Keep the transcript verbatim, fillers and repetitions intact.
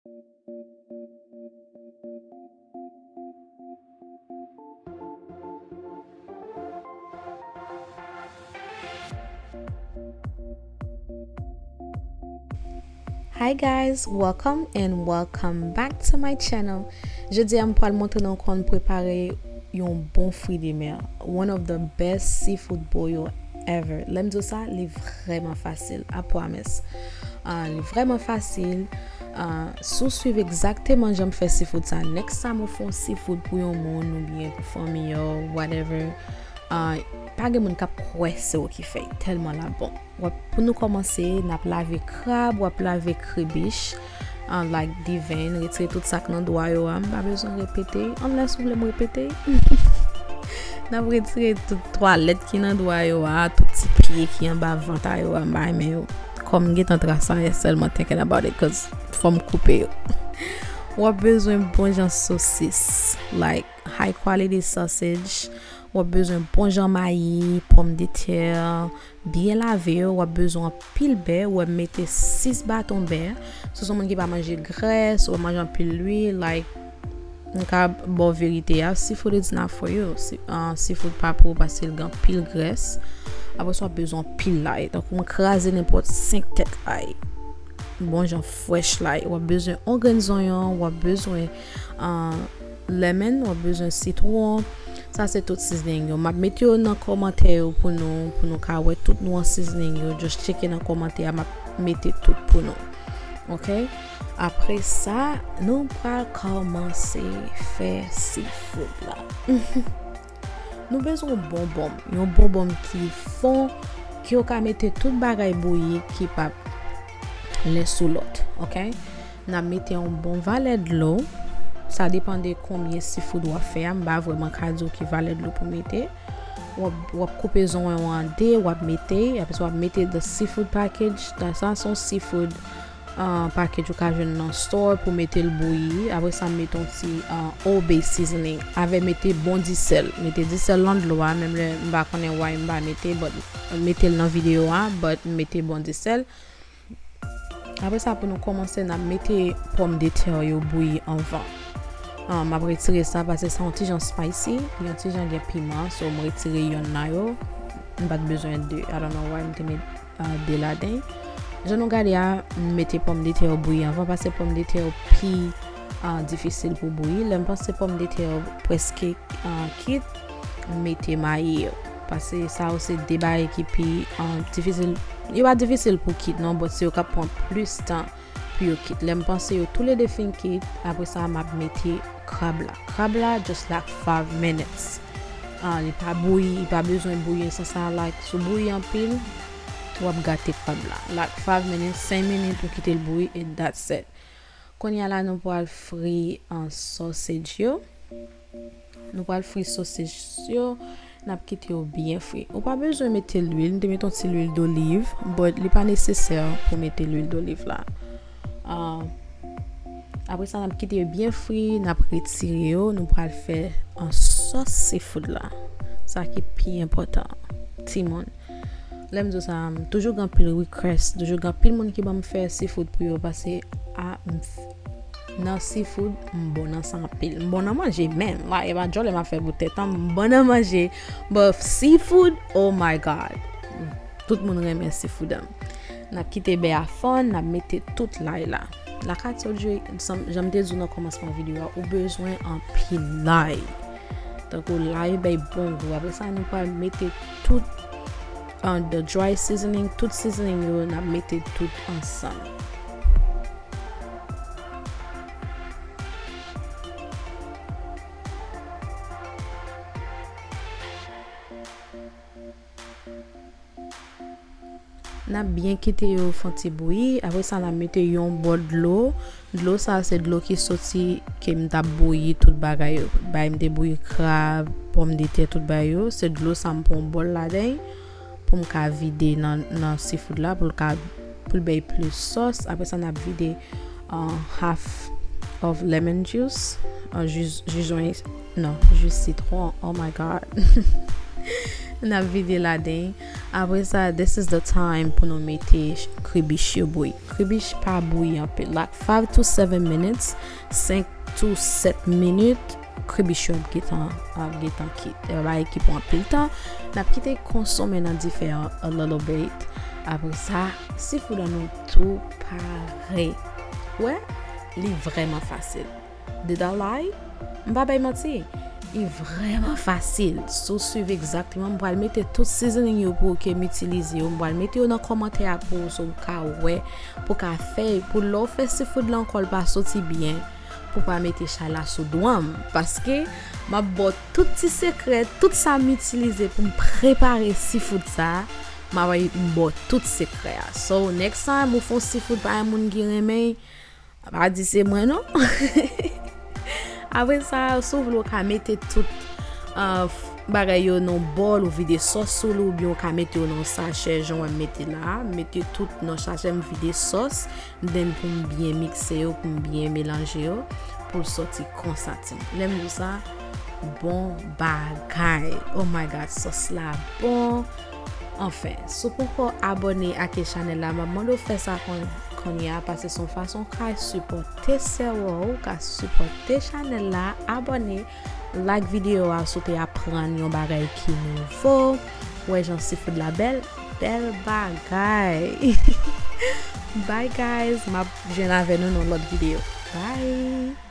Hi guys, welcome and welcome back to my channel. Jodi a m pral montre nou kòman prepare yon bon fruits de mer. One of the best seafood boil ever. Lè m di w sa, li vrèman fasil, I promise. Ah, li vrèman fasil. Ah, si w swiv egzakteman jan m fè seafood sa, next time ou fè yon seafood pou yon moun oubyen pou fanmi w, whatever, ah, pa gen moun k ap kwè se ou ki fè l, tèlman l ap bon. W ap, pou nou kòmanse, n ap lave krab, w ap lave kribich, ah, like, diven, retire tout sa k nan dwa yo a. M pa bezwen repete, unless ou vle m repete. N ap retire tout twalèt ki nan dwa yo a, tout ti pye ki anba vant a yo a, m pa renmen yo. Kòm m gentan trase a, sèlman thinking about it, 'cause fò m koupe yo. W ap bezwen bon jan sosis, like, high quality sausage. W ap bezwen bon jan mayi, pòmdetè, byen lave yo. W ap bezwen anpil bè. W ap mete sis baton bè. Si w se yon moun ki pa manje grès, ou pa manje anpil lwil, like, m ka ba w verite a, seafood is not for you. Si, ah, seafood pa pou ou paske l gen anpil grès. Apre sa, w ap bezwen anpil lay. Tankou mwen kraze nenpòt senk tèt lay. Bon jan fresh lay. W ap bezwen yon grenn zonyon, w ap bezwen, ah, lemon, w ap bezwen sitwon. Sa se tout seasoning yo. M ap mete yo nan kòmantè yo pou nou, pou nou ka wè tout nou an seasoning yo. Just tcheke nan kòmantè a, m ap mete tout pou nou. Ok? Apre sa, nou pral kòmanse fè seafood la. Nou bezwen yon bonbonm, yon bonbonm ki fon, ke w ka mete tout bagay bouyi ki p ap len sou lòt, ok? N ap mete yon bon valè dlo, sa depann de konbyen seafood w ap fè a, m pa vrèman ka di w ki valè dlo pou mete. W ap, w ap koupe zonyon an an de, w ap mete, apre sa w ap mete the seafood package, sa se yon seafood ah, package ou ka jwenn nan store pou mete l bouyi. Apre sa, m mete yon ti, ah, Old Bay seasoning. Avè mete bon disèl. Mete disèl nan dlo a, menm lè m pa konnen why m pa mete, but mete l nan videyo a, but m mete bon disèl. Apre sa, pou nou kòmanse, n ap mete pòmdetè yo bouyi anvan. Ah, m ap retire sa paske sa yon ti jan spicy, yon ti jan gen piman, so m retire yonn nan yo. M pa t bezwen de, I don't know why m te met ah, de ladan. Jan nou gade a, m mete pòmdetè yo bouyi anvan, paske pòmdetè yo pi, ah, difisil pou bouyi. Lè m panse pòmdetè yo prèske, ah, kit, m mete mayi yo. Paske sa yo se de bagay ki pi, ah, difisil. Yo pa difisil pou kit non, but se yo k ap pran plis tan pou yo kit. Lè m panse yo toulede fin kit, apre sa m ap mete krab la. Krab la, just like five minutes. Ah, li pa bouyi, li pa bezwen bouyi san sa, like, si w bouyi anpil, w ap gate krab la. Like, five minutes, senk minit, ou kite l bouyi, and that's it. Kounye a la, nou pral fri an sausage yo. Nou pral fri sausage yo. N ap kite yo byen fri. Ou pa bezwen mete lwil. M te mete yon ti lwil doliv, but li pa nesesè pou mete lwil doliv la. Ah, apre sa, n ap kite yo byen fri, n ap retire yo. Nou pral fè an sòs seafood la. Sa ki pi enpòtan, timoun. Lè m di w sa, m toujou gen anpil request, toujou gen anpil moun ki ban m fè seafood pou yo, paske, ah, m f-, nan seafood, m bon nan sa anpil. M bon nan manje menm. Like, e pa djòlè m ap fè pou tèt an, m bon nan manje. But seafood, oh my God. Tout moun renmen seafood an. N ap kite bè a fonn, n ap mete tout lay la. Like I told you, jan m te di w nan kòmansman videyo a, ou bezwen anpil lay. Tankou lay bay bon gou. Apre sa, nou pral mete tout, uh, the dry seasoning, tout seasoning yo, n ap mete tout ansanm. N ap byen kite yo fè yon ti bouyi. Apre sa, n ap mete yon bò dlo. Dlo sa, se dlo ki soti ke m t ap bouyi tout bagay yo. Bagay m te bouyi krab, pòmdetè, tout bagay yo. Se dlo sa m pran yon bòl ladan l pou m ka vide nan, nan seafood la, pou l ka, pou l bay plis sòs. Apre sa, n ap vide, uh, half of lemon juice, uh, ji, ji jen, non, ji sitwon. Oh my God. N ap vide ladan. Apre sa, this is the time pou nou mete kribich yo bouyi. Kribich pa bouyi anpil. Like five to seven minutes, senk to sèt minit, kribich yo ap gentan, ap gentan kit. E pa bagay ki pran anpil tan. N ap kite konsome nan dife a a little bit. Apre sa, seafood an nou tou pare. Wè, li vrèman fasil. Did I lie? M pa bay manti. Li vrèman fasil. Si w swiv egzakteman, m pral mete tout seasoning yo pou w ke m itilize yo. M pral mete yo nan kòmantè a pou w, so w ka wè, pou w ka fè, pou lè w fè seafood la ankò, l pa soti byen, pou w pa mete chay la sou dwàn m. Paske m ap ba w tout ti sekrè, tout sa m itilize pou m prepare seafood sa, m ap m ba w tout sekrè a. So, next time, ou fè yon seafood pa yon moun ki renmen, pa di se mwen non. Apre sa, si w vle, w ka mete tout uh, bagay yo nan bòl, ou vide sòs sou li, oubyen w ka mete yo nan sachè, jan w wè m mete la. M mete tout nan sachè, m vide sòs, then pou m byen mikse yo, pou m byen melanje yo, pou l sòti konsa, timoun. Lè m di w sa, bon bagay. Oh my God, sòs la bon. Anfen, si w poko abòne ak chanèl la, m ap mande w fè sa kon- kounye a, paske se yon fason w ka sipòte sèvo a, w ka sipòte chanèl la, abòne, like videyo a si w te aprann yon bagay ki nouvo, wè jan seafood la bèl, bèl bagay. Bye guys, m ap jwenn avè nou nan lòt videyo. Bye!